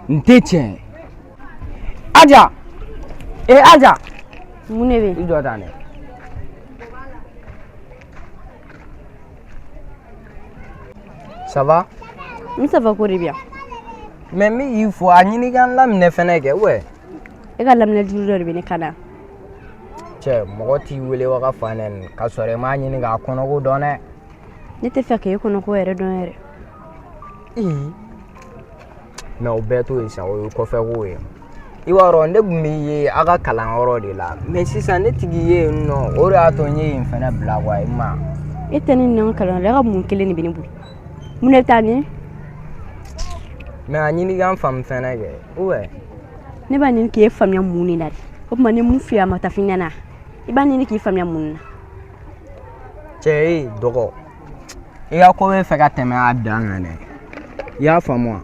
N tɛ tiɲɛ ye. Aja, e Aja. Mun de bɛ yen? I jɔ tan dɛ. Ça va? N ça va ko de bɛ yan. Mais n bɛ k'i fo a ɲini ka n laminɛ fɛnɛ kɛ ouais. E ka laminɛ juru dɔ de bɛ ne kan na. Cɛ, mɔgɔ t'i wele wa ka fa nɛni ka sɔrɔ i m'a ɲini k'a kɔnɔko dɔn dɛ. Ne tɛ fɛ k'e kɔnɔko yɛrɛ dɔn yɛrɛ. Ee. Mais o bɛɛ to yen sa, o ye kɔfɛ ko ye. I b'a dɔn, ne tun b'i ye aw ka kalanyɔrɔ de la, mais sisan ne t'i ye yen nɔ, o de y'a to n ye yen fɛnɛ bila quoi, i ma. E tɛ ne ni kalan e ka mun kelen de bɛ ne bolo? Mun de bɛ taa ni? Mais a ɲini k'an faamu fɛnɛ kɛ ouais. Ne b'a ɲini k'e faamuya mun de la de? O tuma ni mun f'i ye a ma taa f'i ɲɛna, i b'a ɲini k'i faamuya mun na? Cɛ, e dɔgɔ, i ka ko bɛ fɛ ka tɛmɛ a dan kan dɛ, i y'a faamu wa?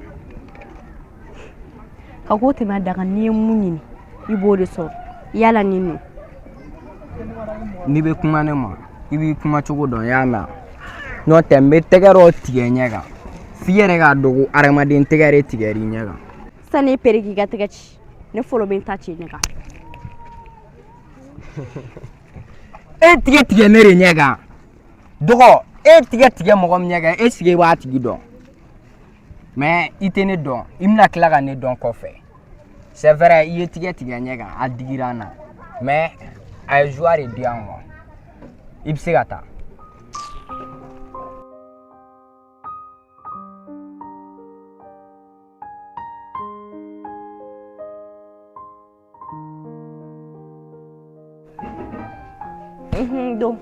Ka ko tɛmɛ a dan kan, n'i ye mun ɲini i b'o de sɔrɔ, yala ni nɔ. N'i bɛ kuma ne ma, i b'i kuma cogo dɔn, i y'a mɛn? N'o tɛ, n bɛ tɛgɛ dɔ tigɛ ɲɛ kan f'i yɛrɛ k'a dɔn ko hadamaden tɛgɛ de tigɛr'i ɲɛ kan. Sani e pere k'i ka tɛgɛ ci, ne fɔlɔ bɛ n ta ci ɲɛ kan. E tigɛ tigɛ ne de ɲɛ kan, dɔgɔ. E tigɛ tigɛ mɔgɔ min ɲɛ kan, e sigi i b'a tigi dɔn, mais i tɛ ne dɔn, i bɛna tila ka ne dɔn kɔfɛ. C'est vrai, i ye tigɛ tigɛ ɲɛ kan, a digira n na, mais a ye joie de di yan quoi. I bɛ se ka taa. Don.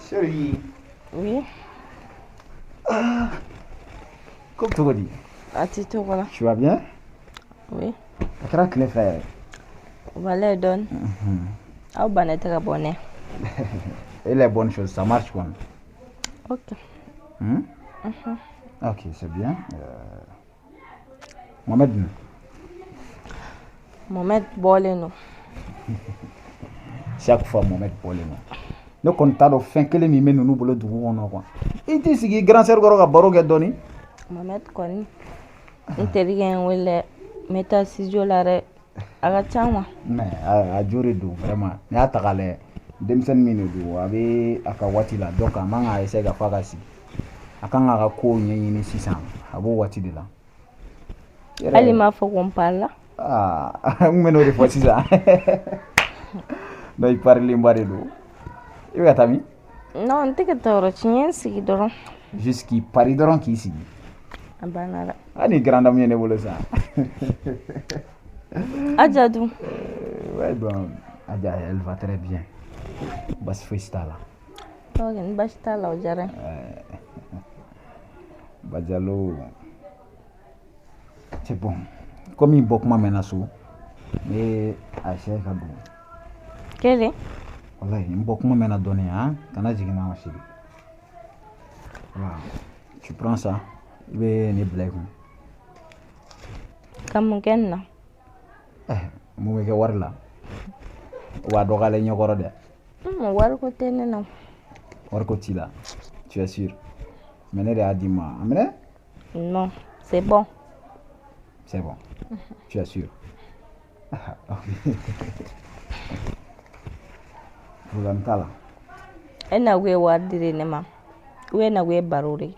Chérie. Oui. Ah. Ko cogo di? A tɛ tɔgɔ la. Tu vas bien? Oui. A kɛra tile fila yɛrɛ. Walayi dɔɔni. Aw banna tɛ ka bɔ ne. Et les bonnes choses, ça marche quoi. Ok. Hmm? Ok, c'est bien. Mohamed dun? Mohamed bɔlen don. Chaque fois Mohamed bɔlen don. Ne kɔni t'a dɔn fɛn kelen min bɛ ninnu bolo dugu kɔnɔ quoi. I t'i sigi grand sœur kɔrɔ ka baro kɛ dɔɔni. Mohamed kɔni, n terikɛ ye n wele, n bɛ taa studio la dɛ. A ka ca quoi. Mais a jo de don vraiment. N'i y'a ta k'a lajɛ, denmisɛnnin min de don, a bɛ a ka waati la, donc a man ka essayer ka fɔ a ka sigi. A kan k'a ka kow ɲɛɲini sisan, a b'o waati de la. Hali m'a fɔ ko n parila. Ah, n kun bɛ n'o de fɔ sisan. Non, i parilenba de don. I bɛ ka taa min? Non, n tɛ ka taa yɔrɔ si, n ye n sigi dɔrɔn. Juste k'i pari dɔrɔn k'i sigi. A banna dɛ. Hali ni grande dame ye ne bolo sa. Aja dun? Ouais, bon, Aja, elle va très bien. Basi fosi t'a la. Ok, ni basi t'a la, o diyara n ye. Bajalo. C'est bon. Komi n bɔ kuma mɛnna so, n bɛ a essayer ka don. Kelen. Wallahi, n bɔ kuma mɛnna dɔɔni, hein? Kana jigin na ma chérie. Voilà. Tu prends ça. I bɛ nin bila i kun. Ka mun kɛ nin na? Eh, mun bɛ kɛ wari la? O b'a dɔgɔyalen ɲɛkɔrɔ dɛ. Wariko tɛ ne na. Wariko t'i la. Tu es sûr? Mais ne de y'a d'i ma. A minɛ? Non, c'est bon. C'est bon. Tu es sûr? Ok. Problème t'a la. E na kun ye wari di de ne ma. Ou e na kun ye baro de ye?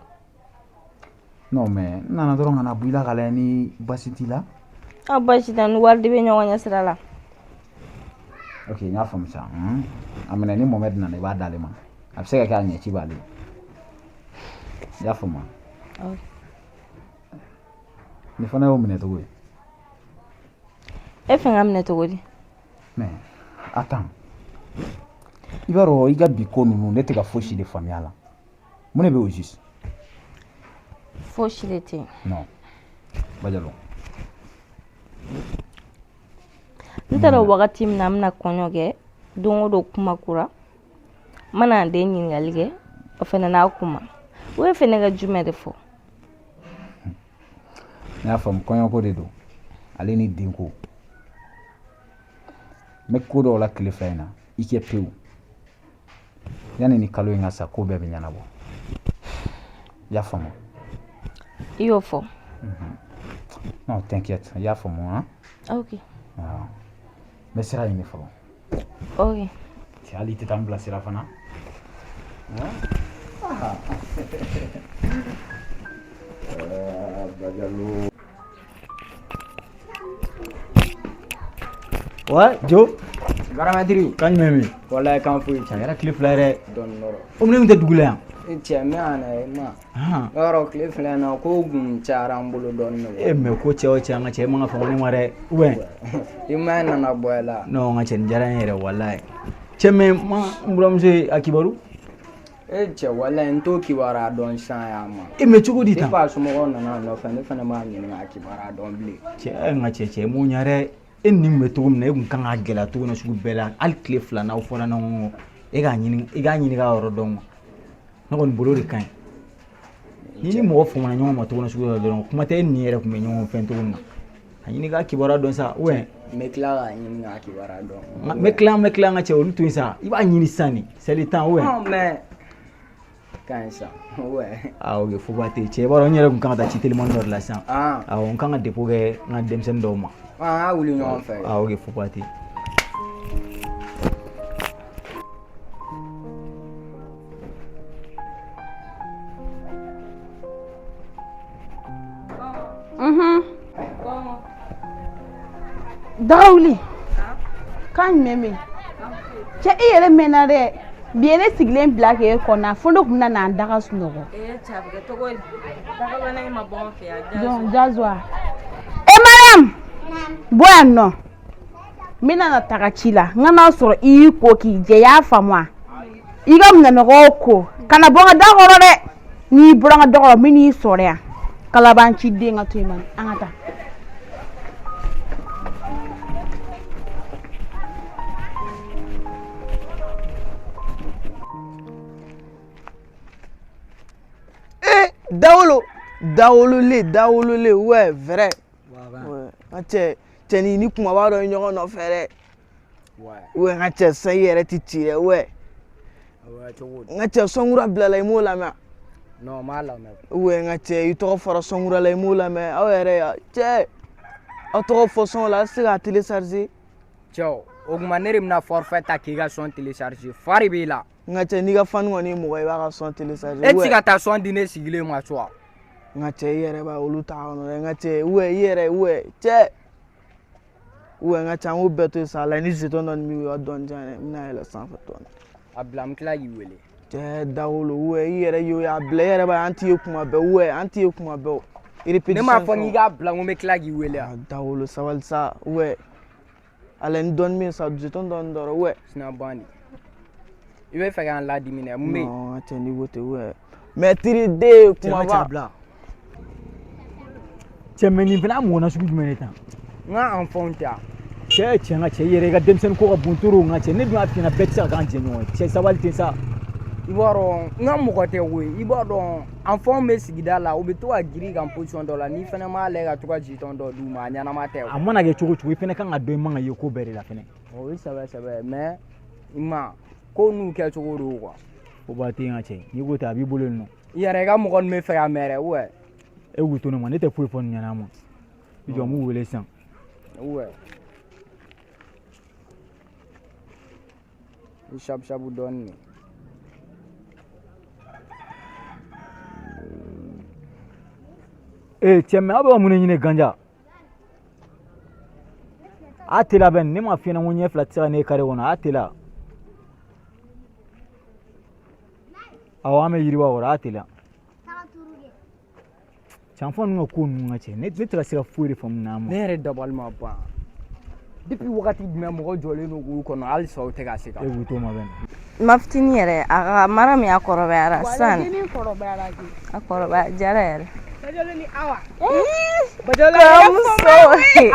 Non, mais n nana dɔrɔn ka na bɔ i la ka lajɛ ni basi t'i la. Ah, basi tɛ, ni wari di bɛ ɲɔgɔn ɲɛ sira la. Ok, n y'a faamu sisan. A minɛ, ni Mohamed nana, i b'a d'ale ma. A bɛ se ka kɛ a ɲɛci b'ale. I y'a faamu wa? Ok. Nin fana y'o minɛ cogo ye. E fɛ ka minɛ cogo di? Mais attends. I b'a dɔn, i ka bi ko ninnu, ne tɛ ka fosi de faamuya a la. Mun de bɛ au juste? Fosi de tɛ yen. Non. Bajalo. N t'a dɔn wagati min na an bɛna kɔɲɔ kɛ, don o don kuma kura. N mana n den ɲininkali kɛ, o fana n'a kuma. O ye fɛnɛ ka jumɛn de fɔ? N y'a faamu, kɔɲɔko de don. Ale ni denko. N bɛ ko dɔw la tile fila in na, i kɛ pewu. Yanni ni kalo in ka sa, ko bɛɛ bɛ ɲɛnabɔ. I y'a faamu? I y'o fɔ. Non, t'inquiète, i y'a faamu han. Ok. N bɛ sira ɲini fɔlɔ. Ok. Cɛ hali i tɛ taa n bilasira fana. Bajalo. Ouais, Joe. Garamɛtiri. Kan jumɛn bɛ yen? Walayi kan foyi Cɛ a kɛra tile 2 ye dɛ. Dɔɔni dɔrɔn. Komi ne tun tɛ dugu la yan. E cɛ n bɛ yan dɛ ma. Yɔrɔ tile 2 in na kow kun cayara n bolo dɔɔni de. E mais ko cɛ o cɛ an ka cɛ e man ka fama ne ma dɛ. Ou bien? I ma nana bɔ i la. Non n ka cɛ nin diyara n ye yɛrɛ walayi. Cɛ mais ma n buramuso ye a kibaru? E cɛ walayi n t'o kibaruya dɔn sisan yan ma. E mais cogo di tan? Depuis a somɔgɔw nana a nɔfɛ ne fana m'a ɲininka a kibaruya dɔn bilen. Cɛ n ka cɛ cɛ m'o ɲɛ dɛ. E ni nin bɛ cogo min na e kun kan k'a gɛlɛya cogo na sugu bɛɛ la hali tile 2 n'aw fɔra ɲɔgɔn kɔ e k'a ɲini i k'a ɲini k'a yɔrɔ dɔn ne kɔni bolo de ka ɲi ni ni mɔgɔ famana ɲɔgɔn ma cogo na sugu dɔ la dɔrɔn kuma tɛ e ni yɛrɛ tun bɛ ɲɔgɔn fɛn cogo min na a ɲini k'a kibaruya dɔn sa ou bien n bɛ tila k'a ɲini k'a kibaruya dɔn. N bɛ tila n ka cɛ olu to yen sa i b'a ɲini sisan de c'est le temps ou bien. Non mais ka ɲi sa ouais. Ah ok fo ba tɛ yen cɛ i b'a dɔn n yɛrɛ tun kan ka taa ci telimani dɔ de la sisan. Awɔ n kan ka dépôt kɛ n ka denmisɛnnin dɔw ma. An ka wuli ɲɔgɔn fɛ. Ah ok fo ba tɛ yen. Dagawuli kan jumɛn bɛ yen cɛ i yɛrɛ mɛnna dɛ bi ye ne sigilen bila k'e kɔnɔ fo ne tun bɛna na n daga sunɔgɔ. Jazoa e Mariam bɔ yan nɔ n bɛna na taga ci la n ka n'a sɔrɔ i y'i ko k'i jɛ i y'a faamu wa i ka minɛnɔgɔw ko kana bɔ n ka da kɔrɔ dɛ n'i bɔra n ka da kɔrɔ n bɛ n'i sɔrɔ yan kalaban ci den ka to yen an ka taa. Dawolo dawolole ouais vrai ouais n ka cɛ cɛnin ni kumaba dɔ ye ɲɔgɔn nɔfɛ dɛ ouais n ka cɛ sisan i yɛrɛ ti ci dɛ ouais n ka cɛ sɔnkura bilala i m'o lamɛn. Non n m'a lamɛn. Ouais n ka cɛ i tɔgɔ fɔra sɔnkura la i m'o lamɛn aw yɛrɛ ya cɛ aw tɔgɔ fɔ sɔn la a tɛ se k'a télécharger. Cɛw o tuma ne de bɛna forfait ta k'i ka son télécharger fa de b'e la. N ka cɛ n'i ka fan kɔni ye mɔgɔ ye i b'a ka son télécharger. E tɛ se ka taa son di ne sigilen ma so wa. N ka cɛ i yɛrɛ b'a olu t'a kɔnɔ dɛ n ka cɛ ouais i yɛrɛ ouais cɛ ouais n ka cɛ an k'o bɛɛ to yen sa la ni jeton dɔɔni b'i bolo dɔɔni di yan dɛ n bɛna yɛlɛ sanfɛ dɔɔni. A bila n bɛ tila k'i wele. Cɛ Dawolo ouais i yɛrɛ y'o ye a bila i yɛrɛ b'a ye an t'i ye kuma bɛɛ ouais an t'i ye kuma bɛɛ o. Ne m'a fɔ n'i k'a bila n ko n bɛ tila k'i wele wa. Dawolo sabali sa ouais a la ni dɔɔni bɛ yen sa jeton dɔɔni dɔrɔn ouais. Sina ban de. I bɛ fɛ k'an ladimi dɛ mun bɛ yen. Non cɛ n'i ko ten ouais mɛtiri den kumaba. Cɛ mais nin fana mɔgɔ nasugu jumɛn de tan. N ka enfant tɛ yan. Cɛ cɛ n ka cɛ i yɛrɛ i ka denmisɛnnin ko ka bon trop n ka cɛ ne dun y'a f'i ɲɛna bɛɛ tɛ se ka k'an jɛɲɔgɔn ye cɛ sabali ten sa. I b'a dɔn n ka mɔgɔ tɛ koyi i b'a dɔn enfant bɛ sigida la u bɛ to ka girin kan position dɔ la n'i fana m'a lajɛ ka to ka jeton dɔ d'u ma a ɲɛnama tɛ. A mana kɛ cogo o cogo i fana kan ka dɔn i man ka ye ko bɛɛ de la fɛnɛ. O ye sɛbɛ sɛbɛ mais i ma ko n'u kɛcogo don quoi. O b'a ten n ka cɛ n'i ko ten a b'i bolo yen nɔ. I yɛrɛ i ka mɔgɔ ninnu bɛ fɛ ka mɛn dɛ ouais. E k'u to ne ma ne tɛ foyi fɔ nin ɲɛna ma i jɔ n b'u wele sisan. Ouais. I sabu sabu dɔɔni de. Ee cɛ mais aw bɛ ka mun de ɲini ganja? A teliya bɛ ne m'a f'i ɲɛna ko ɲɛ 2 tɛ se ka ne ye kare kɔnɔ a teliya. Awɔ an bɛ yiriba kɔrɔ a teliya. Canfa ninnu ka ko ninnu ka cɛ ne tɛ ka se ka foyi de faamu n'a ma. Ne yɛrɛ dabali ma ban. Depuis wagati jumɛn mɔgɔ jɔlen don k'u kɔnɔ halisa u tɛ ka se ka. E k'u to ma bɛn. Ma fitinin yɛrɛ a ka mara min a kɔrɔbayara sisan. A kɔrɔbaya jara yɛrɛ. Bajalo ni Awa. Bajalo kɔɲɔmuso.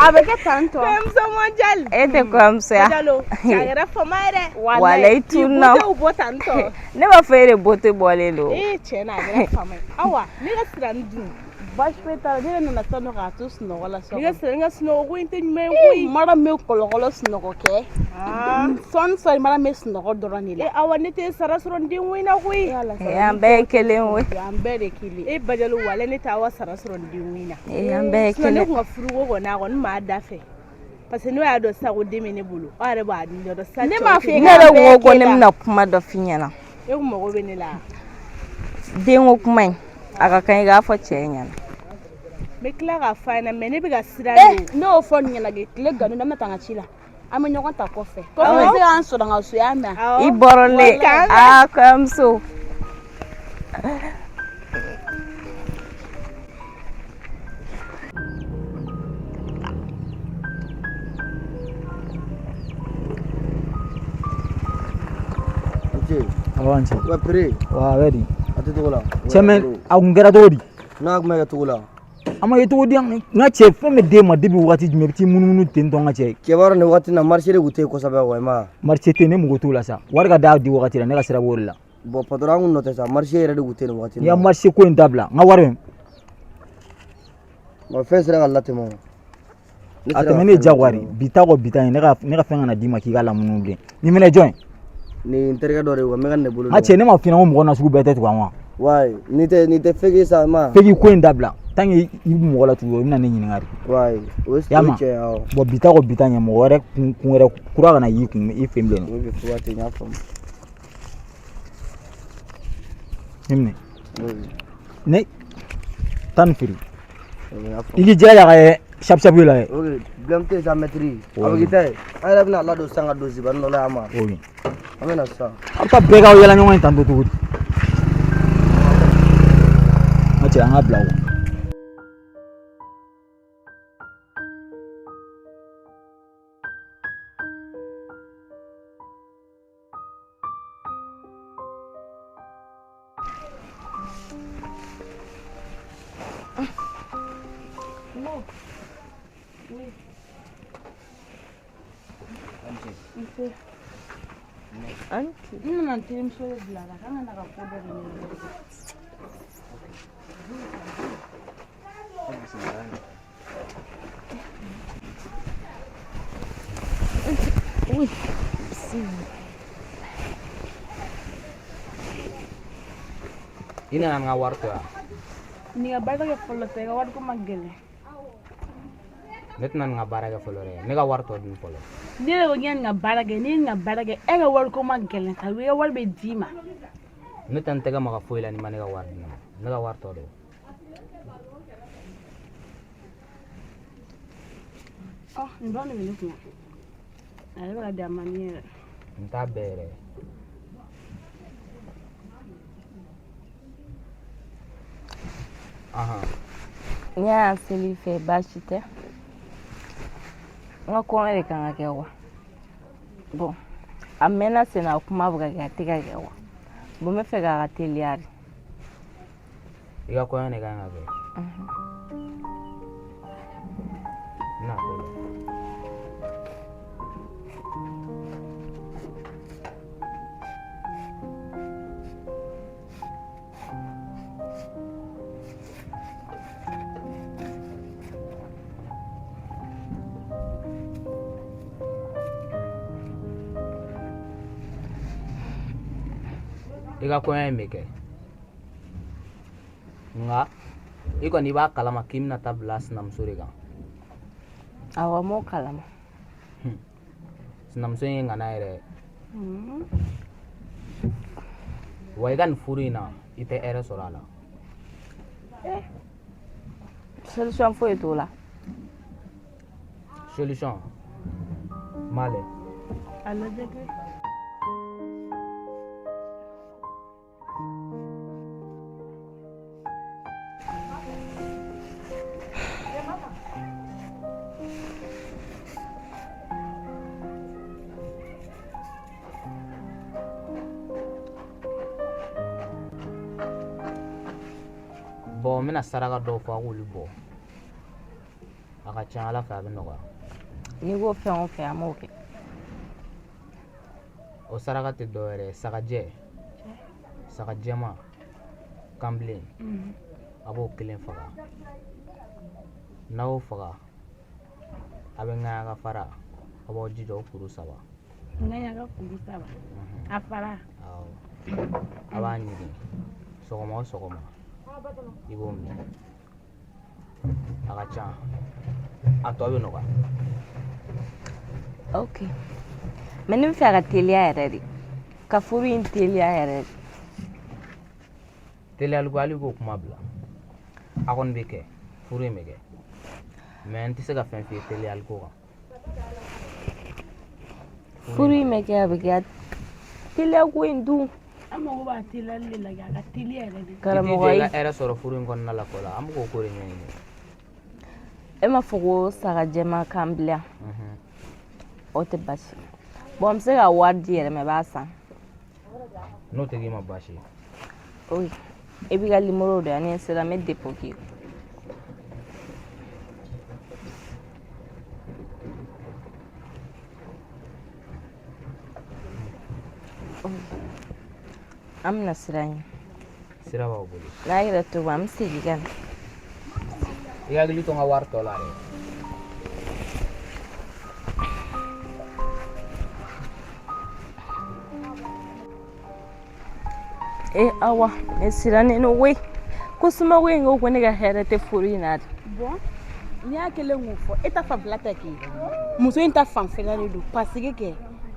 A bɛ kɛ tan tɔ. Kɔɲɔmuso mondial. E tɛ kɔɲɔmuso ya. Bajalo a kɛra fama ye dɛ. Walayi tunna. K'i beauté bɔ tan tɔ. Ne b'a fɔ e de beauté bɔlen don. Ee tiɲɛ na a kɛra fama ye. Awa ne ka sirani dun. Baasi foyi t'a la ne yɛrɛ nana sisan nɔ k'a to sunɔgɔ la so. Ne ka sirani ka sunɔgɔ ko in tɛ ɲuman ye koyi. Mara min bɛ kɔlɔkɔlɔ sunɔgɔ kɛ. Sɔɔni sɔɔni Mariam bɛ sunɔgɔ dɔrɔn de la. E Awa ne tɛ sara sɔrɔ n den ko in na koyi. An bɛɛ ye kelen koyi. An bɛɛ de kelen. E Bajalo walayi ne tɛ Awa sara sɔrɔ n den ko in na. An bɛɛ ye Sinon ne kelen. kun ka furuko kɔni a kɔni m'a da fɛ. Parce que n'o y'a dɔn sisan ko den bɛ ne bolo aw yɛrɛ b'a ɲɛdɔn sisan. Ne m'a f'i ye Ne yɛrɛ k'an bɛɛ ko ko ne kelen. bɛna kuma dɔ f'i ɲɛna. E kun mago bɛ ne la. Denko kuma in a ka kan i k'a fɔ cɛ ɲɛna. N bɛ tila k'a f'a ɲɛna mais ne bɛ ka siran Eh, de. ne y'o fɔ nin ɲɛna kɛ tile gannen don an bɛ taa n ka ci la. An bɛ ɲɔgɔn ta kɔfɛ. Kɔfɛ bɛ se k'an sɔrɔ n ka so y'a mɛn. I bɔrɔlen aa kɔɲɔmuso. Awɔ n cɛ. Wa pere. Wa a bɛ di. A tɛ cogo la. Cɛ mais a kun kɛra cogo di? N'a kun bɛ kɛ cogo la. A ma ye cogo di n ka cɛ fɛn bɛ d'e ma depuis wagati jumɛn i bɛ t'i munumunu ten tɔ n ka cɛ. Cɛ b'a dɔn nin wagati in na marché de kun tɛ yen kosɛbɛ quoi i ma ye. Marché tɛ yen ne mago t'o la sa wari ka d'a di wagati la ne ka sira b'o de la. Bon patron an kun nɔ tɛ sa marché yɛrɛ de kun tɛ yen nin wagati in N'i ka na. marché ko in dabila n ka wari in. Bon fɛn sera ka latɛmɛ o. Ne A sera ka tɛmɛ ne ye fɛn diyagoya de latɛmɛ o. bi ta kɔ bi ta in ne ka fɛn kana d'i ma k'i ka lamunumunu bilen nin minɛ jɔn ye. Nin n terikɛ dɔ de ye wa n bɛ ka nin de bolo. N ka cɛ ne ma f'i ɲɛna ko mɔgɔ nasugu bɛɛ tɛ tugu an wa. Wayi n'i tɛ n'i tɛ fake sa i ma ye. Fake ko in dabila tant que i bɛ mɔgɔ la tugu i bɛna ne ɲininka de. Wayi o ye Y'a o ye mɛn tiɲɛ ye awɔ. bon bi ta kɔ bi ta ɲɛ mɔgɔ wɛrɛ kun wɛrɛ kura kana y'i kun i fɛ bilen. Ok fo ka ten n y'a faamu. Nin minɛ. Ok Ne taa nin feere. ok n y'a faamu. I k'i jilaja ka kɛ sapu sapu la dɛ. Ok problème tɛ yen sa maître. A bɛ Oui. k'i ta ye. An yɛrɛ bɛna ladon sisan ka don zibani dɔ la yan ma. Oui. An bɛ na sisan. Aw bɛ taa bɛɛ k'aw yala ɲɔgɔn ye tan tɔ cogo di. N ka cɛ an ka bila o. N nana n terimuso de bila la k'an ka na ka ko dɔ de ɲɛnabɔ. I nana n ka wari to yan. Nin ka baara kɛ fɔlɔ sa i ka wariko ma gɛlɛn. Ne tɛna nin ka baara kɛ fɔlɔ dɛ. Ne ka wari tɔ dun fɔlɔ. Ne yɛrɛ ko k'i ka nin ka baara kɛ ne ye nin ka baara kɛ e ka wariko ma gɛlɛn sa i ka wari bɛ d'i ma. Ne tɛ n tɛgɛ maga foyi la n'i ma ne ka wari di ne ma. Ne ka wari tɔ don. Ɔ nin dɔrɔn de bɛ ne kunna. A yɛrɛ bɛ ka di a man di yɛrɛ. N t'a bɛɛ yɛrɛ. Ahan. N y'a seli fɛ baasi tɛ. N ka kɔɲɔ de kan ka kɛ wa. Bon a mɛnna sen na a kuma bɛ ka kɛ a tɛ ka kɛ wa. Bon n bɛ fɛ k'a ka teliya de. I ka kɔɲɔ de kan ka kɛ. N bɛna ko dɔn. I ka kɔɲɔ in bɛ kɛ nka i kɔni i b'a kalama k'i bɛna taa bila sinamuso de kan. Awɔ n b'o kalama. Sinamuso in ye ŋana yɛrɛ ye. Wa i ka nin furu in na i tɛ hɛrɛ sɔrɔ a la. Solution foyi t'o la. Solution n b'a lajɛ. A lajɛ kɛ. Bon n bɛna saraka dɔw fɔ a k'olu bɔ. A ka ca Ala fɛ a bɛ nɔgɔya. N'i ko fɛn o fɛn an b'o kɛ. O saraka tɛ dɔwɛrɛ ye sagajɛ saga jɛman kanbilen a b'o kelen faga n'a y'o faga a bɛ ŋaɲaka fara a b'aw jija o kuru saba. Ŋaɲa ka kuru saba. A fara. Awɔ, a b'a ɲigin sɔgɔma o sɔgɔma, i b'o min. A ka ca, a tɔ bɛ nɔgɔya. Ok, mais ne bɛ fɛ a ka teliya yɛrɛ de, ka furu in teliya yɛrɛ de. Teliyali ko, hali k'o kuma bila, a kɔni bɛ kɛ, furu in bɛ kɛ, mais n tɛ se ka fɛn f'i ye teliyali ko kan. Furu in bɛ kɛ, a bɛ kɛ, teliya ko in dun. An mago b'a teliyali de la, a ka teliya yɛrɛ de. Karamɔgɔ, i t'i jɔ i ka hɛrɛ sɔrɔ furu in kɔnɔna la kɔ la, an bɛ k'o ko de ɲɛɲini. E m'a fɔ ko saga jɛman kan bila? O tɛ baasi. Bon, n bɛ se ka wari di yɛrɛ ma, i b'a san. N'o tɛ k'i ma baasi ye. Oui, i b'i ka numéro di yan, ni n sera n bɛ dépôt k'i kun. An bɛna sira ɲini. Sira b'aw bolo. N'a yɛrɛ to, an bɛ segin ka na. I hakili to n ka wari tɔ la dɛ. E awa, ne sirannen don koyi. Ko somɔgɔ in ko ne ka hɛrɛ tɛ furu in na de. Bon, n'i y'a kelen k'o fɔ, e ta fanfɛla tɛ k'i muso in ta fanfɛla de don, parce que kɛ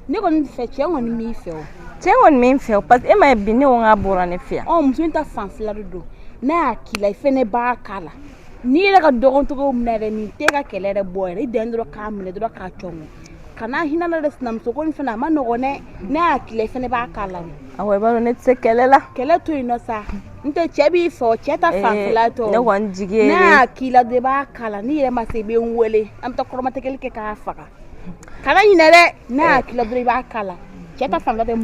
ne kɔni fɛ, cɛ kɔni m'i fɛ o. Cɛ kɔni bɛ n fɛ o, parce que e ma ye bi, ne ko n k'a bɔra ne fɛ yan. Ɔ, muso in ta fanfɛla de don. N'a y'a k'i la, i fɛnɛ b'a k'a la. N'i yɛrɛ ka dɔgɔn cogo min na yɛrɛ, nin t'e ka kɛlɛ yɛrɛ bɔ yɛrɛ. I dan dɔrɔn k'a minɛ dɔrɔn k'a cɔngɔ, kana hinɛ la dɛ. Sinamuso ko nin fɛnɛ, a ma nɔgɔn dɛ. N'a y'a k'i la, i fɛnɛ b'a k'a la. Awɔ, i b'a dɔn ne tɛ se kɛlɛ la. Kɛlɛ to yen nɔ sa, n tɛ cɛ b'i fɛ o, cɛ ta fanfɛla tɔ. Ne kɔni jigi ye. N'a y'a k'i la dɔrɔn, i b'a k'a la. N'i yɛrɛ ma se, i bɛ n wele, an bɛ taa kɔrɔmatigɛli kɛ k'a faga. Kana ɲinɛ dɛ. N'a y'a k'i la dɔrɔn, i b'a k'a la. Cɛ ta fanfɛla tɛ,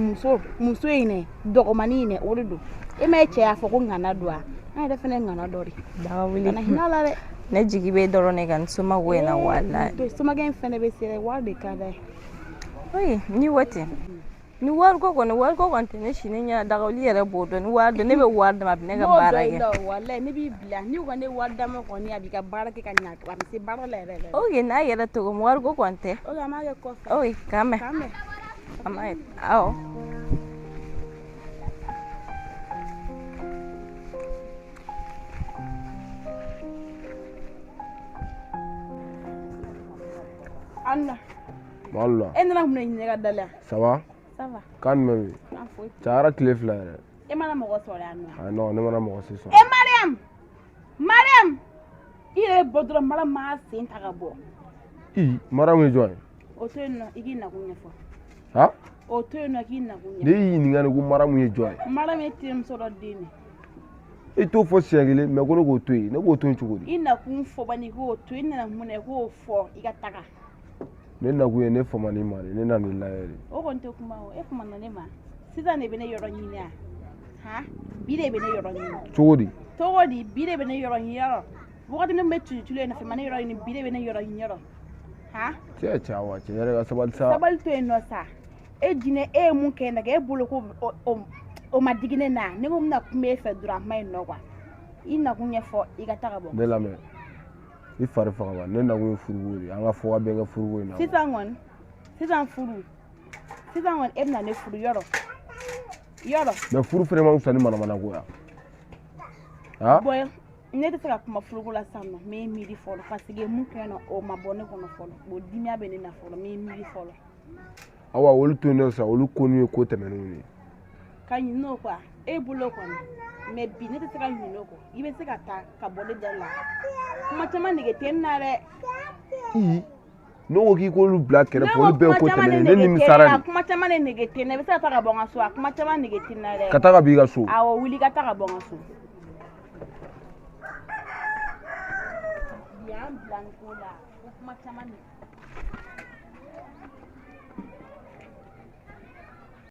muso in dɛ, dɔgɔmanin in dɛ, o de don. E ma ye cɛ y'a fɔ ko ŋana don wa? An yɛrɛ fɛnɛ ye ŋana dɔ de. Daga wuli. Kana hinɛ a la dɛ. Ne jigi bɛ dɔrɔn de kan somɔgɔw in na, walayi. Somakɛ in fɛnɛ bɛ se dɛ, wari de ka d'a ye. Oui, ni ko ten, ni wariko kɔni, wariko kɔni tɛ ne si ne ɲɛna. Dagawuli yɛrɛ b'o dɔn. Ni wari don, ne bɛ wari d'a ma, a bɛ ne ka baara kɛ. Walayi, ne b'i bila. N'i ko ne wari d'a ma kɔni, a b'i ka baara kɛ ka ɲa, a bɛ se baara la yɛrɛ yɛrɛ. Ok, n'a yɛrɛ togo min, wariko kɔni tɛ. Ok, an b'a kɛ kɔfɛ. Ok, k'an bɛn. K'an bɛn. An b'a ye, awɔ. Anna. Malola. E nana mun de ɲini ne ka da la? Ça va? Ça va. Kan jumɛn bɛ yen? Kan foyi. Cayara tile 2 yɛrɛ. E mana mɔgɔ sɔrɔ yan nɔ? Ah non, ne mana mɔgɔ si sɔrɔ. E Mariam! Mariam! I yɛrɛ bɔ dɔrɔn, Mariam m'a sen ta ka bɔ. I, Mariam ye jɔn ye? O to yen nɔ, i k'i nakun ɲɛfɔ. Han? O to yen nɔ, k'i nakun ɲɛfɔ. Ne y'i ɲininka de ko Mariam ye jɔn ye? Mariam ye terimuso dɔ den de. I t'o fɔ siɲɛ kelen, mais ko ne k'o to yen, ne k'o to yen cogo di? I nakun fɔ bani, i k'o to yen. I nana mun na, i k'o fɔ, i ka taga. Ne nakun ye ne famani ma de, ne nana i lajɛ de. O kɔni tɛ kuma o, e kumana ne ma. Sisan de bɛ ne yɔrɔ ɲini yan. Han? Bi de bɛ ne yɔrɔ ɲini. Cogo di? Cogo di? Bi de bɛ ne yɔrɔ ɲini yɔrɔ. Wagati min bɛ tulutulu yen nɔfɛ, ma ne yɔrɔ ɲini, bi de bɛ ne yɔrɔ ɲini yɔrɔ. Han? Cɛ cɛ wa, cɛ yɛrɛ ka sabali sa. Sabali to yen nɔ sa. E jinɛ, e ye mun kɛ ne e bolo ko o ma digi ne na. Ne ko n bɛna kuma e fɛ dɔrɔn, a ma yen nɔ quoi. I nakun ɲɛfɔ, i ka taga bɔ. Ne lamɛn. I fari faga ba, ne nakun ye furuko de ye. An ka fɔ ka bɛn kɛ furuko in na. Sisan kɔni, sisan furu. Sisan kɔni, e bɛna ne furu yɔrɔ. Yɔrɔ. Mais furu fɛnɛ ma fisa ni manamana ko ya. Han? Bon, ne tɛ se ka kuma furuko la sisan nɔ, n bɛ miiri fɔlɔ, parce que mun kɛ nɔ, o ma bɔ ne kɔnɔ fɔlɔ. O dimiya bɛ ne na fɔlɔ, n bɛ miiri fɔlɔ. Awa, olu to yen nɔ sa, olu ko n'u ye ko tɛmɛnenw ye. Ka ɲinɛ o kɔ, e bolo kɔni, mais bi ne tɛ se ka ɲinɛ o kɔ. I bɛ se ka taa ka bɔ ne da la. Kuma caman nege tɛ n na dɛ. I, ne ko k'i k'olu bila kɛrɛfɛ, olu bɛɛ ye ko tɛmɛnen, ne nimisara de. Kuma caman de nege tɛ n na. I bɛ se ka taa ka bɔ n ka so, a kuma caman nege tɛ n na dɛ. Ka taa ka b'i ka so. Awɔ, wuli ka taa ka bɔ n ka so. Bi y'an bila nin ko la, ko kuma caman de.